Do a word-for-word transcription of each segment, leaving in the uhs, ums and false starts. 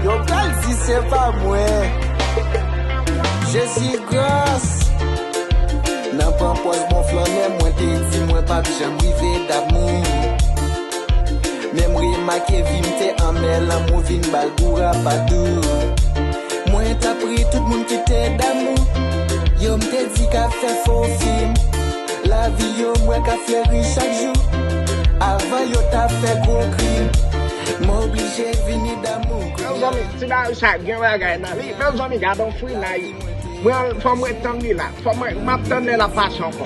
Yo pral di se pa mwen. Jezi gras. Nan pran pòz bon flannè, mwen te di mwen p ap janm rive damou. Men m remake vi m te anmè, lanmou vin ba l gou rapadou. Mwen t ap ri tout moun ki te damou. Yo m te di k ap fè fo fim. Lavi yo m wè k ap fleri chak jou. Avan yo t ap fè gwo krim. M oblije vini damou. Mezanmi, ti bagay sa gen bagay nan li. Mezanmi, gade yon frinay. Mwen, fò mwen tann li la. Fò mwen, m ap tann lè l ap pase ankò.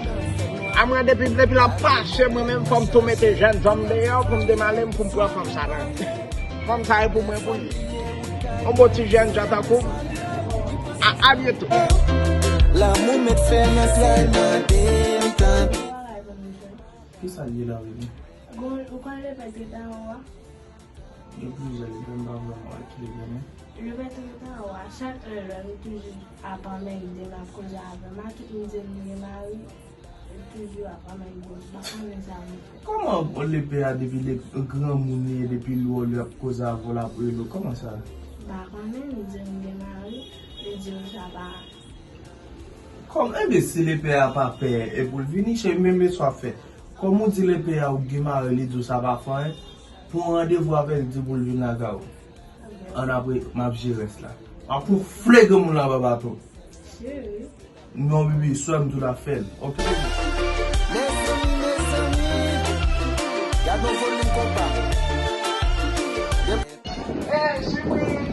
A mwen, depi, depi l ap pase, mwen menm, fò m tou mete jèn zanm deyò pou m demale m pou m pran fanm sa la. Fanm sa e pou mwen pou li. Yon bon ti jèn jan tankou m. A, a byento. Lanmou met fè nan syèl, mande m tande. Kisa l ye la, baby? Bon, ou konn lepè ki ta anwo a? Gen plizyè lepè, m pa vrèman wè ki lepè, non. Lepè ki ta anwo a, chak lè lè m toujou ap anmède m, ap koze avè m, a tout moun di m li gen mari, li toujou ap anmède m, m pa konnen sa m fè. Kòman lepè a depi le granmoun li ye, depi lwòl li ap koze avè w, l ap rele w, kòman sa? M pa konnen, li di m gen mari, li di m sa pa. Kòm, enben, si lepè a pa pè, e pou l vini, cheri, men, men sa w ap fè. Kòm ou di lepè a ou gen mari, li di w sa pa fè anyen, pran randevou avè l, di pou l vin lakay ou. Ann apre, m ap jere rès la. M ap fout fle granmoun lan anba baton. Cheri. Non, baby, swè m tou l ap fè l. Oke, baby. Mezanmi, mezanmi, gad yon volim konpa. Ey, Chimit!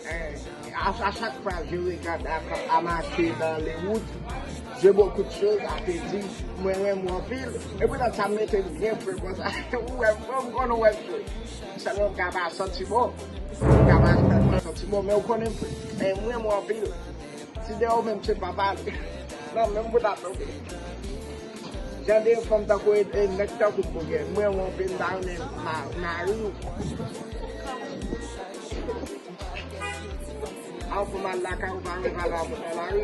Ey, a, a chak fwa je regarde a, a mache nan le wout, je beaucoup de choses à te dire, mwen renmen w anpil. E poutan sa mete m byen fre konsa. Ou wè m, m konn ou wè m fre. Sèlman m ka pa santi bon. M ka pa santi bon, men ou konnen m fre. Men mwen renmen w anpil. Si de ou menm se pa pale. Non, menm bout ap tonbe. Jan de fanm tankou e, e nèg tankou m pou gen. Mwen, mwen, mwen pa renmen ma-, mari w. A w pou m al lakay ou pa renmen pale avè w nan lari.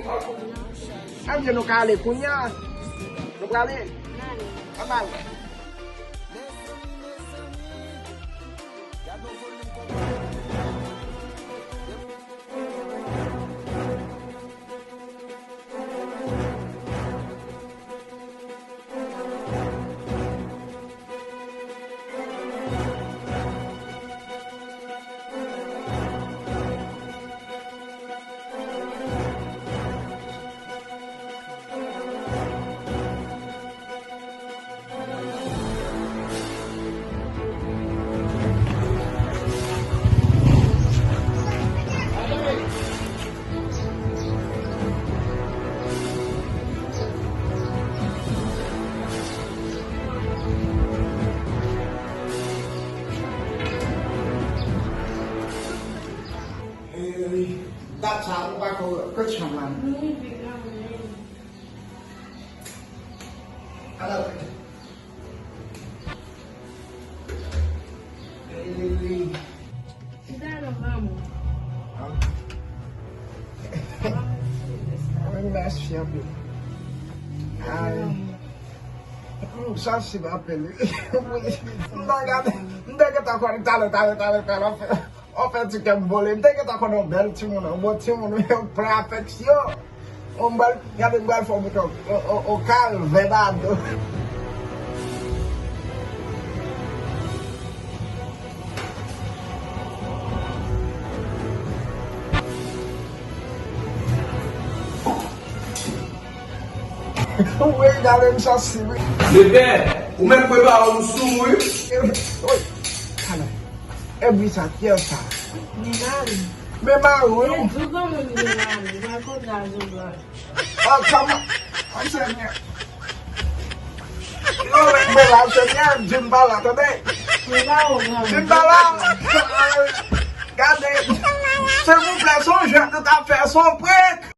Ebyen, nou ka ale kounye a. Nou prale? Ann al. Ey, dat sa, ou pa ko-, kot chanm la? Ala. Ey. Chita non, maman. Mwen mèsi anpil. Ay. Sa se pa pèl. M ta gade, m ta gentan konn talè, talè, talè, talè. W ap fè ti kè m vole. M te gentan konn yon bèl timoun, yon bon timoun, yon plen afeksyon. Yon bèl, gade m pral fè w bout yon, yon, yon, yon kalvè dado. Wi, gade m sansi, wi. Lepè, ou mèt prepare w sou, wi. Wi. Ala. E bri sa, kiyès sa? Men mari. Men mari w. E di granmoun gen mari, pa konn sa jounal. O, kòman? O, Senyè. Yo, men la, Senyè, di m pa la, tande. Men mari w granmoun. Di m pa la. Gade. Silvouplè, se yon jwèt nou t ap fè, se yon prank.